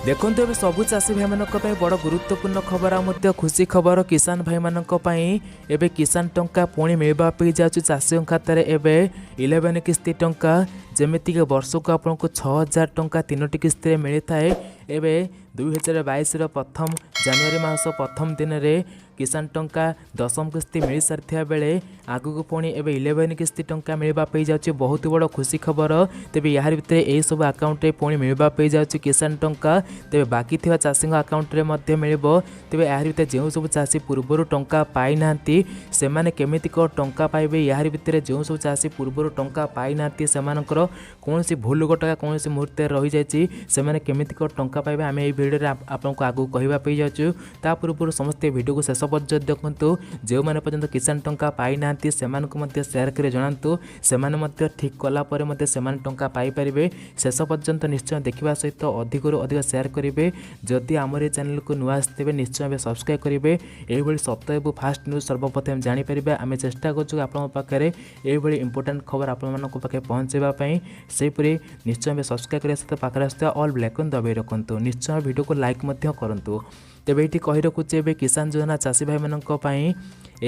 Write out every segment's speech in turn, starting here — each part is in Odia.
ଦେଖନ୍ତୁ, ଏବେ ସବୁ ଚାଷୀ ଭାଇମାନଙ୍କ ପାଇଁ ବଡ଼ ଗୁରୁତ୍ୱପୂର୍ଣ୍ଣ ଖବର ଆଉ ମଧ୍ୟ ଖୁସି ଖବର କିଷାନ ଭାଇମାନଙ୍କ ପାଇଁ। ଏବେ କିଷାନ ଟଙ୍କା ପୁଣି ମିଳିବା ପାଇଁ ଯାଉଛି ଚାଷୀଙ୍କ ଖାତାରେ। ଏବେ 11 କିସ୍ତି ଟଙ୍କା, ଯେମିତିକି ବର୍ଷକୁ ଆପଣଙ୍କୁ 6000 ଟଙ୍କା ତିନୋଟି କିସ୍ତିରେ ମିଳିଥାଏ। ଏବେ 2022ର ପ୍ରଥମ ଜାନୁଆରୀ ମାସ ପ୍ରଥମ ଦିନରେ କିଷାନ ଟଙ୍କା ଦଶମ କିସ୍ତି ମିଳିସାରିଥିବା ବେଳେ ଆଗକୁ ପୁଣି ଏବେ 11 କିସ୍ତି ଟଙ୍କା ମିଳିବା ପାଇଁ ଯାଉଛି। ବହୁତ ବଡ଼ ଖୁସି ଖବର। ତେବେ ଏହାରି ଭିତରେ ଏହିସବୁ ଆକାଉଣ୍ଟରେ ପୁଣି ମିଳିବା ପାଇଁ ଯାଉଛି କିଷାନ ଟଙ୍କା। ତେବେ ବାକି ଥିବା ଚାଷୀଙ୍କ ଆକାଉଣ୍ଟରେ ମଧ୍ୟ ମିଳିବ। ତେବେ ଏହାରି ଭିତରେ ଯେଉଁ ସବୁ ଚାଷୀ ପୂର୍ବରୁ ଟଙ୍କା ପାଇନାହାନ୍ତି, ସେମାନେ କେମିତି କ'ଣ ଟଙ୍କା ପାଇବେ? ଏହାରି ଭିତରେ ଯେଉଁ ସବୁ ଚାଷୀ ପୂର୍ବରୁ ଟଙ୍କା ପାଇନାହାନ୍ତି, ସେମାନଙ୍କର କୌଣସି ଭୁଲ ଘଟଣା କୌଣସି ମୁହୂର୍ତ୍ତରେ ରହିଯାଇଛି, ସେମାନେ କେମିତି କ'ଣ ଟଙ୍କା ପାଇବେ, ଆମେ ଏହି ଭିଡ଼ିଓରେ ଆପଣଙ୍କୁ ଆଗକୁ କହିବା ପାଇଁ ଯାଉଛୁ। ତା ପୂର୍ବରୁ ସମସ୍ତେ ଭିଡ଼ିଓକୁ ଶେଷ ପର୍ଯ୍ୟନ୍ତ ଦେଖନ୍ତୁ। ଯେଉଁମାନେ ପର୍ଯ୍ୟନ୍ତ କିଷାନ ଟଙ୍କା ପାଇନାହାନ୍ତି, ସେମାନଙ୍କୁ ମଧ୍ୟ ସେୟାର କରି ଜଣାନ୍ତୁ। ସେମାନେ ମଧ୍ୟ ଠିକ୍ କଲା ପରେ ମଧ୍ୟ ସେମାନେ ଟଙ୍କା ପାଇପାରିବେ। ଶେଷ ପର୍ଯ୍ୟନ୍ତ ନିଶ୍ଚୟ ଦେଖିବା ସହିତ ଅଧିକରୁ ଅଧିକ ସେୟାର କରିବେ। ଯଦି ଆମର ଏ ଚ୍ୟାନେଲକୁ ନୂଆ ଆସିଥିବେ, ନିଶ୍ଚୟ ଏବେ ସବସ୍କ୍ରାଇବ୍ କରିବେ। ଏଇଭଳି ସତ୍ୟ ଏବଂ ଫାଷ୍ଟ ନ୍ୟୁଜ୍ ସର୍ବପ୍ରଥମେ ଜାଣିପାରିବେ। ଆମେ ଚେଷ୍ଟା କରୁଛୁ ଆପଣଙ୍କ ପାଖରେ ଏଇଭଳି ଇମ୍ପୋର୍ଟାଣ୍ଟ ଖବର ଆପଣମାନଙ୍କ ପାଖରେ ପହଞ୍ଚାଇବା ପାଇଁ। ସେହିପରି ନିଶ୍ଚୟ ଏବେ ସବସ୍କ୍ରାଇବ୍ କରିବା ସହିତ ପାଖରେ ଆସୁଥିବା ଅଲ୍ ବେଲ୍ ଆଇକନ୍ ଦବାଇ ରଖନ୍ତୁ। ନିଶ୍ଚୟ ଭିଡ଼ିଓକୁ ଲାଇକ୍ ମଧ୍ୟ କରନ୍ତୁ। ତେବେ ଏଇଠି କହି ରଖୁଛି, ଏବେ କିଷାନ ଯୋଜନା ଚାଷୀ ଭାଇମାନଙ୍କ ପାଇଁ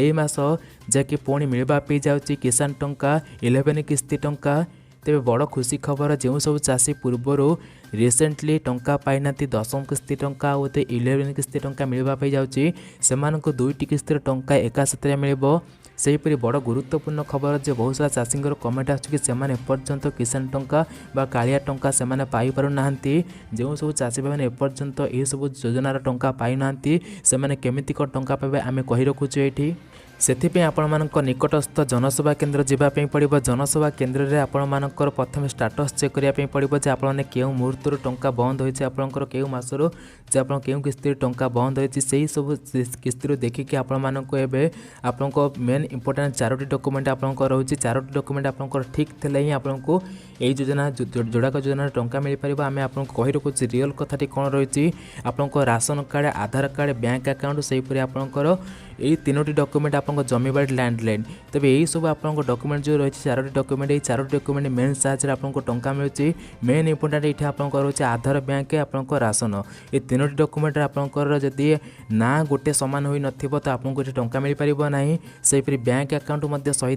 ଏହି ମାସ ଯାହାକି ପୁଣି ମିଳିବା ପାଇଁ ଯାଉଛି କିଷାନ ଟଙ୍କା 11 କିସ୍ତି ଟଙ୍କା। ତେବେ ବଡ଼ ଖୁସି ଖବର, ଯେଉଁ ସବୁ ଚାଷୀ ପୂର୍ବରୁ ରିସେଣ୍ଟଲି ଟଙ୍କା ପାଇନାହାନ୍ତି, ଦଶମ କିସ୍ତି ଟଙ୍କା ଆଉ 11 କିସ୍ତି ଟଙ୍କା ମିଳିବା ପାଇଁ ଯାଉଛି। ସେମାନଙ୍କୁ ଦୁଇଟି କିସ୍ତିର ଟଙ୍କା ଏକା ସାଥିରେ ମିଳିବ। ସେହିପରି ବଡ଼ ଗୁରୁତ୍ୱପୂର୍ଣ୍ଣ ଖବର ଯେ ବହୁତ ସାରା ଚାଷୀଙ୍କର କମେଣ୍ଟ ଆସୁଛି କି ସେମାନେ ଏପର୍ଯ୍ୟନ୍ତ କିଷାନ ଟଙ୍କା ବା କାଳିଆ ଟଙ୍କା ସେମାନେ ପାଇପାରୁନାହାନ୍ତି। ଯେଉଁ ସବୁ ଚାଷୀ ଭାଇମାନେ ଏପର୍ଯ୍ୟନ୍ତ ଏହିସବୁ ଯୋଜନାର ଟଙ୍କା ପାଇନାହାନ୍ତି, ସେମାନେ କେମିତି କ'ଣ ଟଙ୍କା ପାଇବେ, ଆମେ କହି ରଖୁଛୁ ଏଇଠି। ସେଥିପାଇଁ ଆପଣମାନଙ୍କ ନିକଟସ୍ଥ ଜନସେବା କେନ୍ଦ୍ର ଯିବା ପାଇଁ ପଡ଼ିବ। ଜନସେବା କେନ୍ଦ୍ରରେ ଆପଣମାନଙ୍କର ପ୍ରଥମେ ଷ୍ଟାଟସ୍ ଚେକ୍ କରିବା ପାଇଁ ପଡ଼ିବ ଯେ ଆପଣମାନେ କେଉଁ ମୁହୂର୍ତ୍ତରୁ ଟଙ୍କା ବନ୍ଦ ହୋଇଛି, ଆପଣଙ୍କର କେଉଁ ମାସରୁ ଯେ ଆପଣ କେଉଁ କିସ୍ତିରୁ ଟଙ୍କା ବନ୍ଦ ହୋଇଛି। ସେହି ସବୁ କିସ୍ତିରୁ ଦେଖିକି ଆପଣମାନଙ୍କୁ ଏବେ ଆପଣଙ୍କ ମେନ୍ ଇମ୍ପୋର୍ଟାଣ୍ଟ ଚାରୋଟି ଡକୁମେଣ୍ଟ ଆପଣଙ୍କର ରହୁଛି। ଚାରୋଟି ଡକୁମେଣ୍ଟ ଆପଣଙ୍କର ଠିକ୍ ଥିଲେ ହିଁ ଆପଣଙ୍କୁ ଏଇ ଯୋଜନା ଯୋଡ଼ାକ ଯୋଜନାରେ ଟଙ୍କା ମିଳିପାରିବ। ଆମେ ଆପଣଙ୍କୁ କହି ରଖୁଛୁ ରିଅଲ୍ କଥାଟି କ'ଣ ରହିଛି। ଆପଣଙ୍କ ରାସନ କାର୍ଡ଼, ଆଧାର କାର୍ଡ଼, ବ୍ୟାଙ୍କ ଆକାଉଣ୍ଟ, ସେହିପରି ଆପଣଙ୍କର ଏଇ ତିନୋଟି ଡକୁମେଣ୍ଟ ଆପଣଙ୍କ ଜମିବାଡ଼ି, ଲ୍ୟାଣ୍ଡଲାଇନ୍। ତେବେ ଏଇସବୁ ଆପଣଙ୍କ ଡକୁମେଣ୍ଟ ଯେଉଁ ରହିଛି ଚାରୋଟି ଡକୁମେଣ୍ଟ, ଏଇ ଚାରୋଟି ଡକୁମେଣ୍ଟ ମେନ୍ ସାହାଯ୍ୟରେ ଆପଣଙ୍କୁ ଟଙ୍କା ମିଳୁଛି। ମେନ୍ ଇମ୍ପୋର୍ଟାଣ୍ଟ ଏଇଠି ଆପଣଙ୍କର ରହୁଛି ଆଧାର, ବ୍ୟାଙ୍କ, ଆପଣଙ୍କ ରାସନ। ଏ ତିନୋଟି ଡକୁମେଣ୍ଟରେ ଆପଣଙ୍କର ଯଦି ନାଁ ଗୋଟେ ସମାନ ହୋଇନଥିବ, ତ ଆପଣଙ୍କୁ ଏଠି ଟଙ୍କା ମିଳିପାରିବ ନାହିଁ। ସେହିପରି ବ୍ୟାଙ୍କ ଆକାଉଣ୍ଟ ମଧ୍ୟ ସହି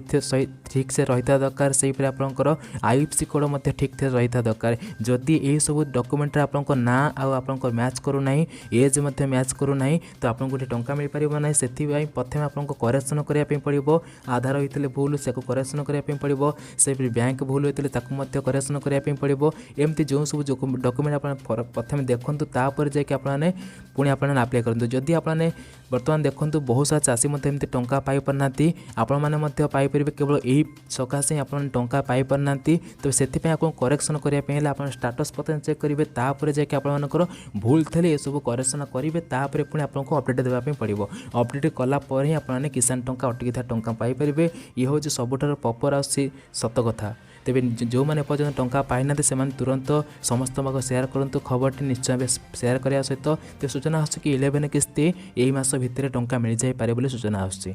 ଠିକ୍ ସେ ରହିଥିବା ଦରକାର। ସେହିପରି ଆପଣଙ୍କର ଆଇଏଫ୍ଏସସି କୋଡ଼ ମଧ୍ୟ ଠିକ୍ ସେ ରହିଥିବା ଦରକାର। ଯଦି ଏହିସବୁ ଡକୁମେଣ୍ଟରେ ଆପଣଙ୍କ ନାଁ ଆଉ ଆପଣଙ୍କ ମ୍ୟାଚ୍ କରୁନାହିଁ, ଏଜ୍ ମଧ୍ୟ ମ୍ୟାଚ୍ କରୁନାହିଁ, ତ ଆପଣଙ୍କୁ ଏଠି ଟଙ୍କା ମିଳିପାରିବ ନାହିଁ। ସେଥିପାଇଁ ପ୍ରଥମେ ଆପଣଙ୍କୁ କରେକ୍ସନ୍ କରିବା ପାଇଁ ପଡ଼ିବ। ଆଧାର ହୋଇଥିଲେ ଭୁଲ, ସେକୁ କରେକ୍ସନ୍ କରିବା ପାଇଁ ପଡ଼ିବ। ସେହିପରି ବ୍ୟାଙ୍କ ଭୁଲ ହୋଇଥିଲେ ତାକୁ ମଧ୍ୟ କରେକ୍ସନ୍ କରିବା ପାଇଁ ପଡ଼ିବ। ଏମିତି ଯେଉଁ ସବୁ ଡକୁମେଣ୍ଟ ଆପଣ ପ୍ରଥମେ ଦେଖନ୍ତୁ, ତାପରେ ଯାଇକି ଆପଣମାନେ ପୁଣି ଆପଣମାନେ ଆପ୍ଲାଏ କରନ୍ତୁ। ଯଦି ଆପଣମାନେ ବର୍ତ୍ତମାନ ଦେଖନ୍ତୁ, ବହୁତ ସାରା ଚାଷୀ ମଧ୍ୟ ଏମିତି ଟଙ୍କା ପାଇପାରୁନାହାନ୍ତି। ଆପଣମାନେ ମଧ୍ୟ ପାଇପାରିବେ। କେବଳ ଏହି ସକାଶେ ହିଁ ଆପଣ ଟଙ୍କା ପାଇପାରୁନାହାନ୍ତି। ତେବେ ସେଥିପାଇଁ ଆପଣଙ୍କୁ କରେକ୍ସନ୍ କରିବା ପାଇଁ ହେଲେ ଆପଣ ଷ୍ଟାଟସ୍ ପ୍ରଥମେ ଚେକ୍ କରିବେ, ତାପରେ ଯାଇକି ଆପଣମାନଙ୍କର ଭୁଲ ଥିଲେ ଏସବୁ କରେକ୍ସନ୍ କରିବେ। ତାପରେ ପୁଣି ଆପଣଙ୍କୁ ଅପଡ଼େଟ୍ ଦେବା ପାଇଁ ପଡ଼ିବ। ଅପଡ଼େଟ୍ କଲା ପରେ ହିଁ ଆପଣମାନେ କିଷାନ ଟଙ୍କା, ଅଟକିଥିବା ଟଙ୍କା ପାଇପାରିବେ। ଇଏ ହେଉଛି ସବୁଠାରୁ ପ୍ରପର୍ ଆଉ ସେ ସତ କଥା। ତେବେ ଯେଉଁମାନେ ଏପର୍ଯ୍ୟନ୍ତ ଟଙ୍କା ପାଇନାହାନ୍ତି, ସେମାନେ ତୁରନ୍ତ ସମସ୍ତଙ୍କ ପାଖକୁ ସେୟାର କରନ୍ତୁ ଖବରଟି। ନିଶ୍ଚୟ ସେୟାର କରିବା ସହିତ ତେବେ ସୂଚନା ଆସୁଛି କି 11 କିସ୍ତି ଏଇ ମାସ ଭିତରେ ଟଙ୍କା ମିଳିଯାଇପାରେ ବୋଲି ସୂଚନା ଆସୁଛି।